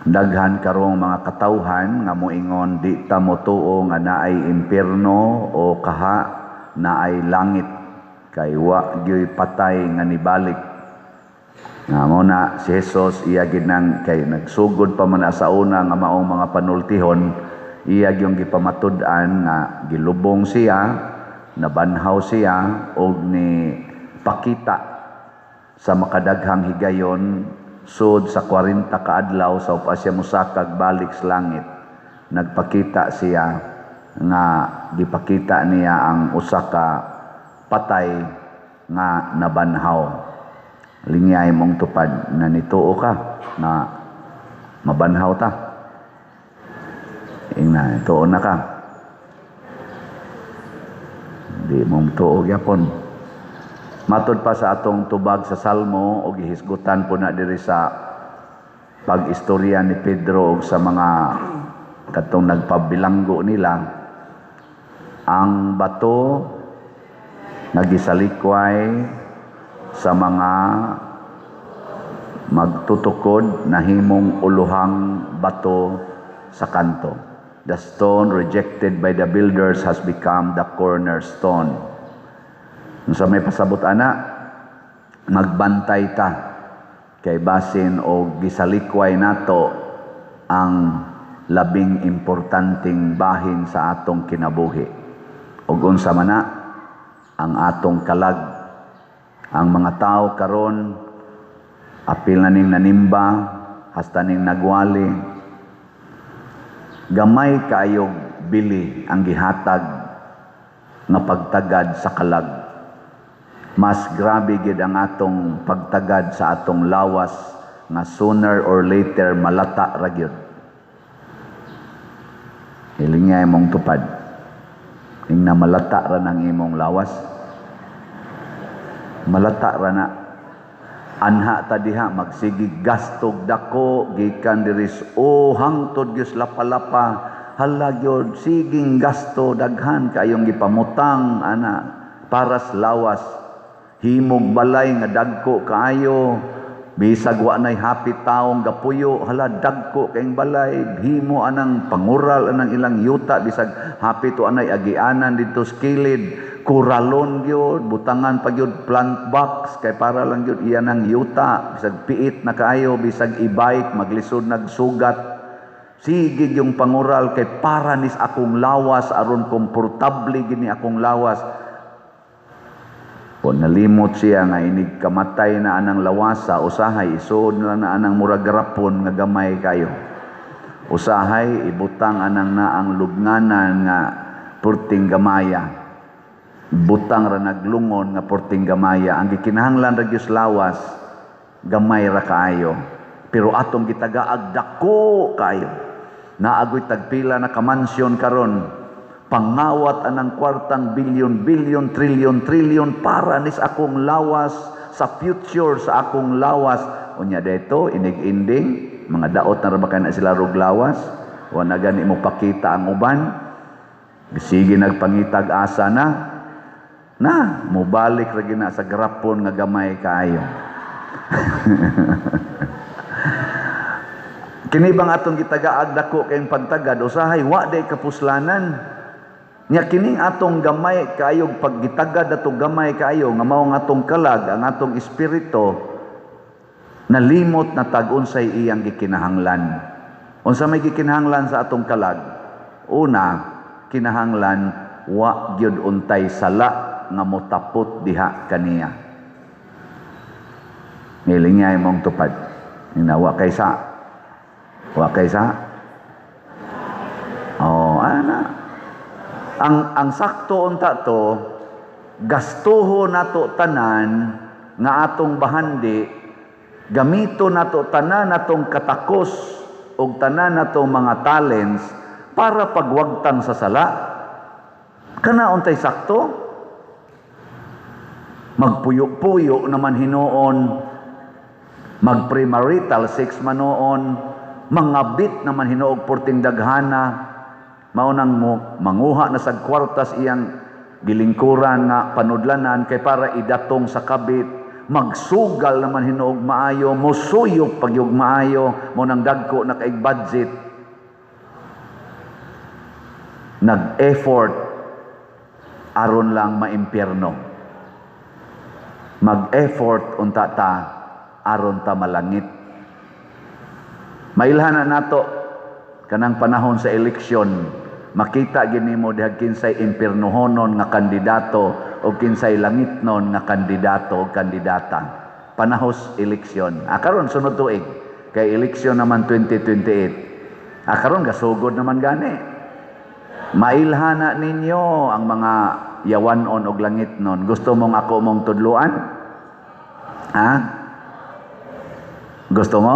Daghan karong mga katawhan nga moingon di ta motuo nga naay impierno o kaha naay langit kay wa gyoy patay nga nibalik. Nga mo na si Jesus iya ginang kay nagsugod pa man sa una nga maong mga panultihon, iya gyung gipamatud-an nga gilubong siya, nabanhaw siya og ni pakita sa makadaghang higayon sud sa 40 ka adlaw sa pa siya mosakag balik sa langit. Nagpakita siya nga gipakita niya ang usa ka patay nga nabanhaw. Lingyay mong tupad na nituo ka na mabanhaw ta. Ingna, tuo na ka. Di mong tuo gyapon. Matod pa sa atong tubag sa Salmo o gihisgutan po na diri sa pag-istorya ni Pedro og sa mga katong nagpabilanggo nila, ang bato nagisalikway sa mga magtutukod nahimong uluhang bato sa kanto. The stone rejected by the builders has become the cornerstone. Sa may pasabot ana, magbantay ta kay basin o gisalikway nato ang labing importanteng bahin sa atong kinabuhi. Ug unsa man na ang atong kalag. Ang mga tao karon apil na ning nanimba hasta ning nagwali, gamay kaayog bili ang gihatag nga pagtagad sa kalag. Mas grabe gid ang atong pagtagad sa atong lawas nga sooner or later malata ra gyud. Hiling nga imong tupad. Ingna malata ra nang imong lawas. Malata ra na. Anha ta diha magsigi gastog dako gikan diri o hangtod gyud lapa-lapa, hala gyud siging gasto, daghan kayong gipamutang ana para sa lawas. Himog balay nga dagko kaayo, bisag wa nay hapit taong gapuyo, hala dagko kayong balay, himo anang pangural anang ilang yuta bisag hapit wa nay agianan didto sa kilid, kuralon gyud, butangan pa gyud plant box kay para lang gyud iya nang yuta, bisag piit na kaayo, bisag e-bike maglisod nagsugat. Sige yung pangural kay para nis akong lawas aron komportable gini akong lawas. O nalimot siya nga inig kamatay na anang lawasa, usahay isuod na lang na anang murag garapon nga gamay kayo. Usahay ibutang anang naang lubnganan nga purting gamaya. Butang ra naglungon nga purting gamaya. Ang gikinahanglan ra gyud lawas gamay ra kaayo. Pero atong gitagaag dako kaayo. Naagoy tagpila na kamansyon karon. Pangawat anang kwartang bilyon, bilyon, trilyon, trilyon para nis akong lawas sa future sa akong lawas. Unya dito, inig-ending, mga daot na ra ba na sila rog lawas? Wa na gani mo pakita ang uban. Sige nagpangitag asa na. Na, mubalik ra gina sa grapon nga gamay kaayo. Kini bang atong gitagaag dako kayong pagtagad, usahay wa day kapuslanan. Nya kining atong gamay kaayo paggitagad ato gamay kaayo nga mao ang atong kalag, ang atong espiritu nalimot na tag unsay iyang gikinahanglan. Unsa may gikinahanglan sa atong kalag? Una, kinahanglan wa gyud untay sala nga motapot diha kaniya. Nilingay mong tupad. Ina wa kay sa. Wa kay sa. Oh, ana. Ang sakto unta to, gastuho nato tanan nga atong bahandi, gamito nato tanan atong katakos og tanan natong mga talents para pagwagtang sa sala. Kana untay sakto? Magpuyo-puyo naman hinuon, magpremarital sex manoon, mangabit naman hinuog porting daghana, mao nang mo manguha na sa kwartas iyang gilingkuran nga panudlanan kay para idatong sa kabit, Magsugal naman hinuog maayo, mosuyop pag yung maayo, mo nang dagko na kaig budget. Nag-effort aron lang maimpyerno. Mag-effort unta ta aron ta malangit. Mailhan na nato kanang panahon sa eleksyon, makita gini mo diha kinsay impiernohonon nga kandidato o kinsay langitnon nga kandidato o kandidata. Panahos eleksyon. Ah, karon sunod tuig kay eleksyon naman 2028. Ah, karon gasugod naman gani. Mailhana ninyo ang mga yawanon og langitnon. Gusto mong ako mong tudluan? Ha? Gusto mo?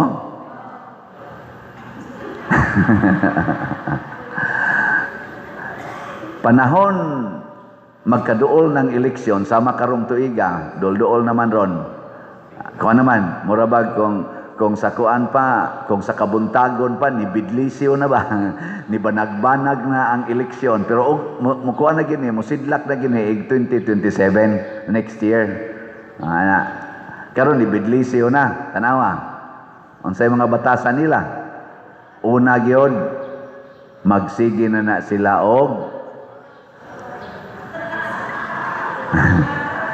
Panahon magkaduol ng eleksyon sama karong tuiga, dol-duol naman ron. Kuan naman, murabag kung sa kuan pa, kung sa kabuntagon pa, ni bidlisyo na ba? Ni banag-banag na ang eleksyon. Pero og mukuan na gini, musidlak na gini ig 2027 next year. Ana. Karon ni bidlisyo na, tanawa. Unsay mga batasan nila? Una gyud, magsige na na sila og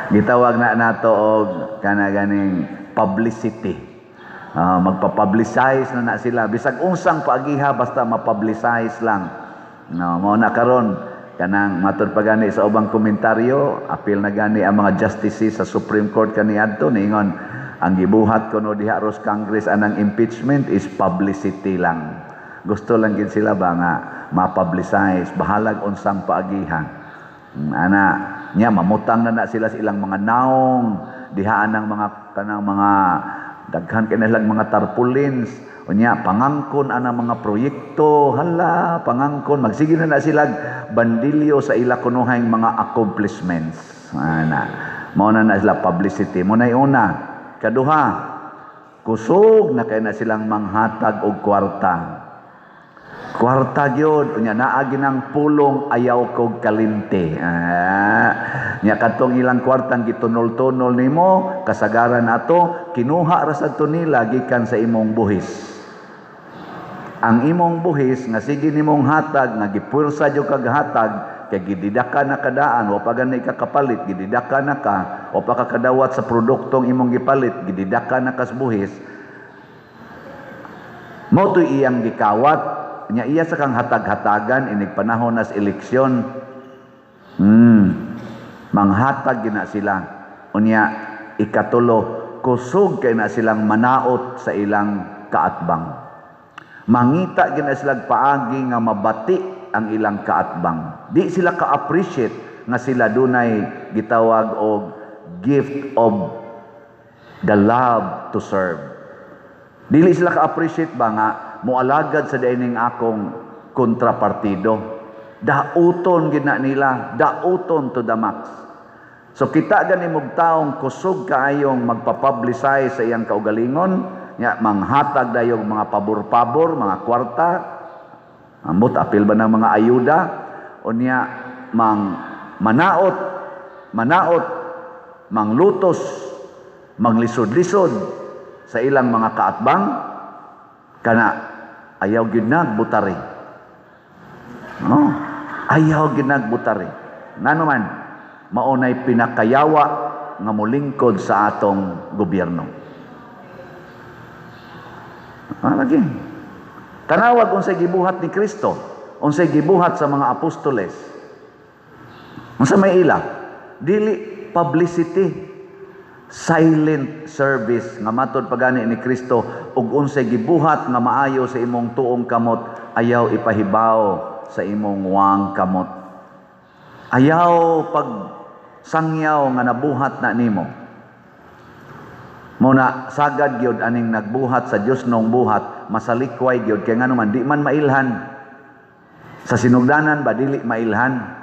gitawag na nato og kana ganing publicity. Magpa-publicize na na sila bisag unsang paagiha, basta ma-publicize lang. No, mao na karon kanang matud pa gani sa ubang komentaryo, apil na gani ang mga justices sa Supreme Court kaniadto, niingon ang gibuhat kuno diha ros Congress anang impeachment is publicity lang. Gusto lang gid sila ba nga ma-publicize, bahalag unsang paagiha. Ana nya mamutang na na sila sa ilang mga naong dihaan ng mga kanang mga daghan kay nilang mga tarpaulins. Unya pangangkon ana mga proyekto, hala pangangkon, magsige na na sila bandilyo sa ila kunuhay mga accomplishments. Ana mao na na sila publicity. Mo nay una. Kaduha, kusog na kay na silang manghatag og kwarta. Kwarta gyud, unya naa ginang pulong ayaw kog kalimte. Nya kadtong ilang kwartang gitunol-tunol nimo, kasagaran ato kinuha ra sad to nila gikan sa imong buhis. Ang imong buhis nga sige nimong hatag, nga gipuwersa jud kag hatag, kay gididaka na kadaan, wa pa gani ka kapalit, gididaka na ka, wa pa ka kadawat sa produktong imong gipalit, gididaka na kas buhis. Mao to'y iyang gikawat. Nya iya sa kang hatag-hatagan inig panahon nas eleksyon. Manghatag gina sila. Unya ikatulo, kusog kay na silang manaot sa ilang kaatbang. Mangita gina sila paagi nga mabati ang ilang kaatbang. Di sila ka-appreciate nga sila dunay gitawag og gift of the love to serve. Dili sila ka-appreciate ba nga moalagad sa diining akong kontrapartido. Dauton gina nila, dauton to the max. So kita gani mog taong kusog kaayong magpa-publicize sa iyang kaugalingon, nya manghatag dayong mga pabor-pabor, mga kwarta, ambot apil ba ng mga ayuda, unya mang manaot, manaot, manglutos, manglisod-lisod sa ilang mga kaatbang, kana ayaw gyud nagbutari. No? Ayaw gyud nagbutari. Ngano man, maunay pinakayawa nga molingkod sa atong gobyerno. Ah, lagi. Tanawag unsay gibuhat ni Kristo, unsay gibuhat sa mga apostoles. Unsa may ila? Dili publicity, silent service nga matod pagani ni Kristo, ug unsay gibuhat nga maayo sa imong tuong kamot, ayaw ipahibaw sa imong wang kamot. Ayaw pag sangyaw nga nabuhat na nimo. Muna sagad gyud aning nagbuhat sa Dios nong buhat, masalikway gyud kay ngano man di man mailhan. Sa sinugdanan ba dili mailhan.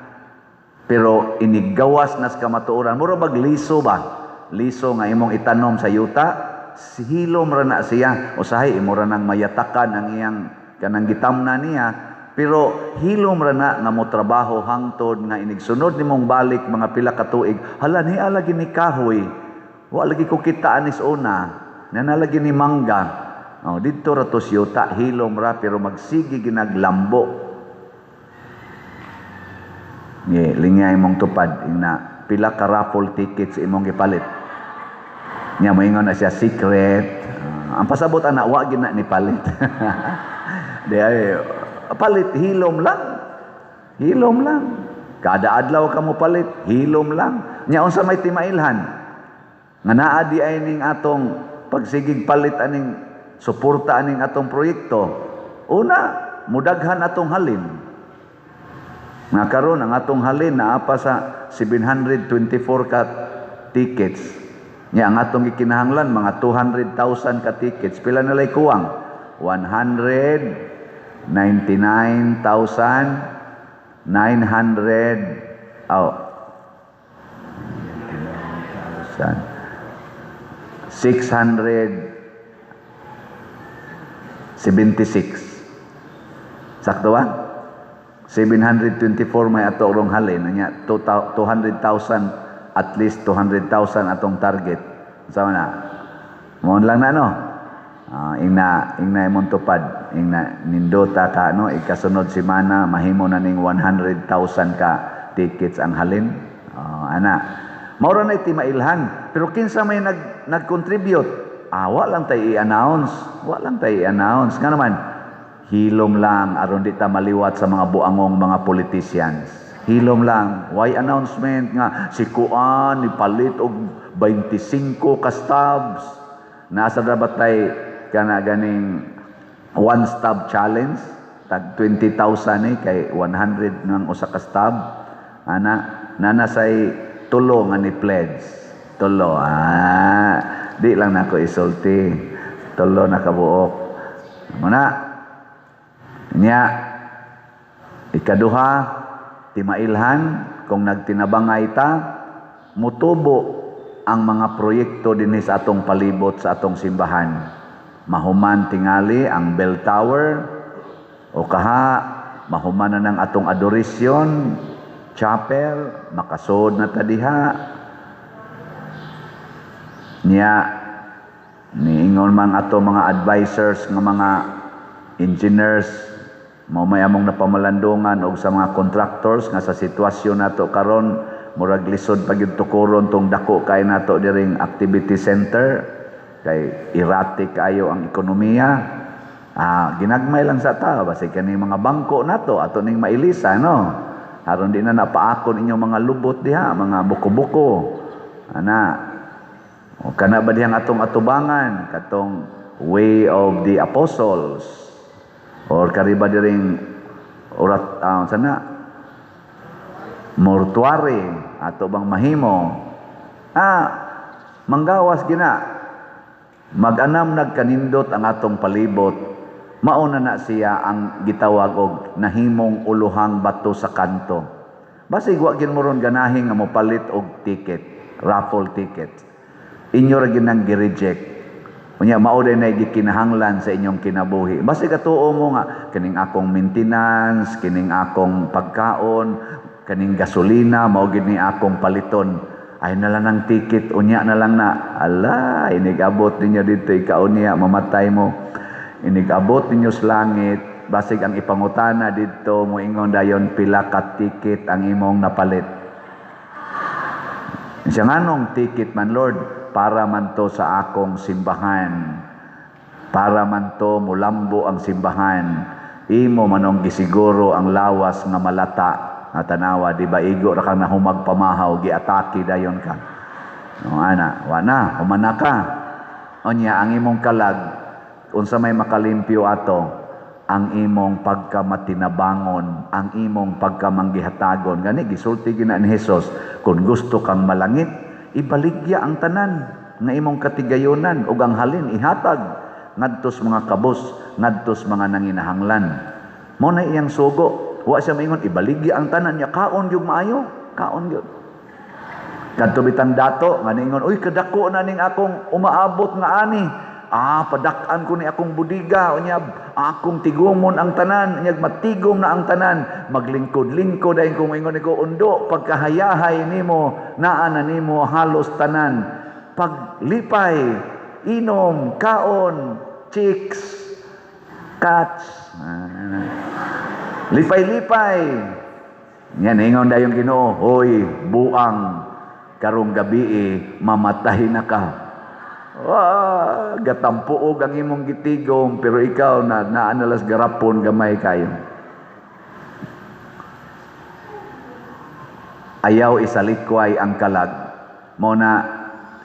Pero iniggawas nas kamatuoran, mura bag liso ba? Liso nga imong itanom sa yuta, hilom ra na siya. Usahay imo ra nang mayatakan ang iyang kanang gitamna niya, pero hilom ra na nga mo trabaho hangtod nga inigsunod nimong balik mga pila ka tuig, hala ni ala gini kahoy. Wa lagi ko kita anis una, na lagi ni mangga. Oh, didto ra to siyuta, hilom ra, pero magsige ginaglambo. Ye, lingay imong tupad ina pila ka raffle tickets imong gipalit. Nya moingon na siya, "Secret." Ang pasabot ana, wa gina ni palit. Di ay palit, hilom lang. Hilom lang. Kada adlaw ka mo palit, hilom lang. Nya unsa may timailhan? Nga naa di ay ning atong pagsigig palit aning suporta aning atong proyekto. Una, mudaghan atong halin. Nga karon ang atong halin naa pa sa 724 ka tickets. Nya ang atong gikinahanglan mga 200,000 ka tickets. Pila na lay kuwang? 199,900, oh, 676. Sakto ba? 724 may ato rong halin nya 200,000, at least 200,000 atong target. Sama na. Mo lang na, no. Ingna ingna imong tupad, ingna nindota ka, no, ikasunod semana mahimo na ning 100,000 ka tickets ang halin. Ana. Mao ra na timailhan, pero kinsa may nag nag-contribute? Wa lang tay i-announce. Wa lang tay i-announce. Nga naman, hilom lang aron di ta maliwat sa mga buangong mga politicians. Hilom lang. Why announcement nga si Kuan ipalit og 25 ka stubs? Nasa dapat tay kana ganing one stub challenge, tag 20,000 eh, kay 100 ng usa ka stub. Ana, nana say tulo nga ni pledge. Tulo. Di lang nako isulti. Tulo na kabuok. Muna. Nya ikaduha, timailhan kung nagtinabangay ta, mutubo ang mga proyekto dinhi sa atong palibot sa atong simbahan. Mahuman tingali ang bell tower o kaha mahuman na ng atong adoration chapel, makasod na ta diha. Niya niingon man ato mga advisors nga mga engineers, mao may among napamalandungan og sa mga contractors nga sa sitwasyon nato karon murag lisod pa gyud tukuron tong dako kay nato diring activity center kay erratic kayo ang ekonomiya. Ginagmay lang sa ta, basi kani mga bangko nato ato ning mailisa, no, aron di na napaakon inyong mga lubot diha, mga buko-buko ana. O kana ba dihang atong atubangan katong Way of the Apostles or kariba diring urat, sana mortuary ato bang mahimo? Manggawas gina, mag-anam nagkanindot ang atong palibot. Mauna na siya ang gitawag og nahimong uluhang bato sa kanto. Basig wa gin mo ron ganahi nga mopalit og ticket, raffle ticket, inyo ra gyud nang gi-reject. Unya mao din na gikinahanglan sa inyong kinabuhi. Basig katuo mo nga kining akong maintenance, kining akong pagkaon, kaning gasolina, mao gid ni akong paliton. Ay na lang ang ticket, unya na lang na. Ala, inigabot ninyo dito ikaunya, mamatay mo. Inigabot ninyo sa langit, basig ang ipangutana dito, moingon dayon, "Pila ka ticket ang imong napalit?" Siya, "Nganong ticket man, Lord?" "Para man to sa akong simbahan. Para man to mulambo ang simbahan." Imo manong gisiguro ang lawas nga malata. Nga tanawa, di ba igo ra kang nahumag pamahaw, giatake dayon ka. No, ana, wa na, humana ka. Unya ang imong kalag, unsa may makalimpyo ato, ang imong pagkamatinabangon, ang imong pagkamanggihatagon. Gani gisulti gina ni Jesus, kung gusto kang malangit, ibaligya ang tanan nga imong katigayonan ug ang halin ihatag ngadtos mga kabos, ngadtos mga nanginahanglan. Mao na iyang sugo. Wa siya maingon ibaligya ang tanan niya, kaon gyud maayo, kaon gyud. Kadto bitang dato nga niingon, "Uy, kadako na ning akong umaabot nga ani. Padak-an ko ni akong budiga, unya akong tigumon ang tanan, unya matigom na ang tanan, maglingkod-lingkod dayon kung ingon ko undo, pagkahayahay nimo, naa na nimo halos tanan." Paglipay, inom, kaon, chicks, cats. Ah, lipay-lipay. Yan, ingon dayong Ginoo, "Hoy, buang, karong gabi mamatay na ka." Wah, gatampuog ang imong gitigom, pero ikaw na naanalas garapon gamay kayo. Ayaw isalikway ang kalag. Mao na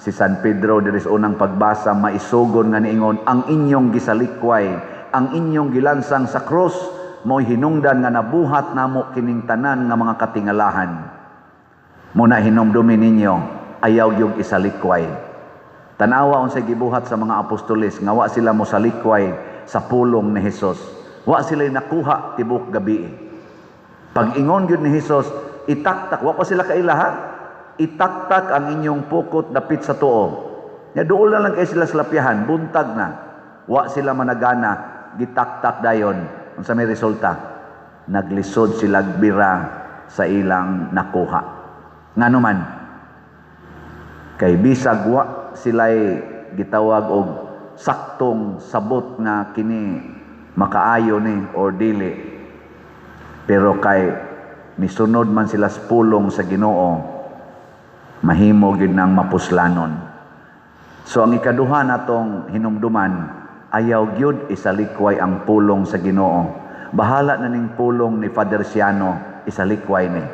si San Pedro diri sa unang pagbasa maisugon nga niingon, ang inyong gisalikway, ang inyong gilansang sa krus, mo'y hinungdan nga nabuhat namo kining tanan nga mga katingalahan. Muna hinumdumi ninyo, ayaw yung isalikway. Tanawa unsay gibuhat sa mga apostoles nga wa sila mosalikway sa pulong ni Hesus. Wa sila nakuha tibok gabi. Pag-ingon gyud ni Hesus, itaktak, wa pa sila kailaha. Itaktak ang inyong pukot dapit sa tuo. Nya duol na lang kay sila sa lapyahan, buntag na. Wa sila managana, gitaktak dayon. Unsa may resulta? Naglisod sila bira sa ilang nakuha. Ngano man? Kay bisag wa sila'y gitawag og saktong sabot nga kini makaayo ni or dili. Pero kay misunod man sila sa pulong sa Ginoo, mahimo gyud nang mapuslanon. So ang ikaduha natong hinumduman, ayaw gyud isalikway ang pulong sa Ginoo. Bahala na ning pulong ni Father Siano, isalikway ni.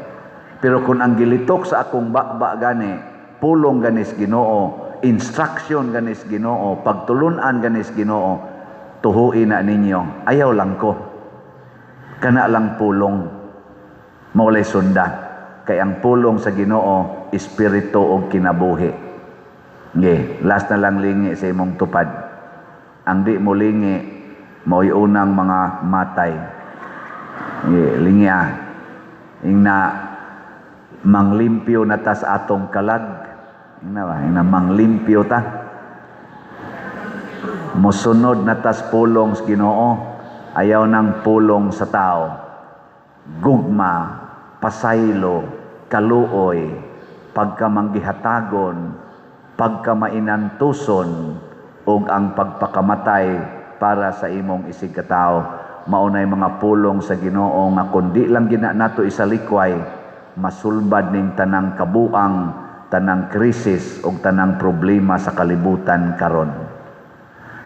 Pero kung ang gilitok sa akong baba gani, pulong ganis Ginoo, instruction ganis Ginoo, pagtulunan ganis Ginoo, tuhuin na ninyo. Ayaw lang ko. Kana lang pulong. Maulay sunda. Kay ang pulong sa Ginoo, espiritu og kinabuhi. Nge, last na lang, lingi sa imong tupad. Ang di mo lingi, mao'y unang mga matay. Nge, lingi ah. Ingna, manglimpyo na ta sa atong kalag. Ingna ba? Ingna, manglimpyo ta. Musunod na tas pulong sa Ginoo, ayaw ng pulong sa tao. Gugma, pasaylo, kaluoy, pagkamanggihatagon, pagkamainantuson, ug ang pagpakamatay para sa imong isig katao. Maunay mga pulong sa Ginoo nga kundi lang gina nato isalikway, masulbad ning tanang kabuang, tanang krisis ug tanang problema sa kalibutan karon.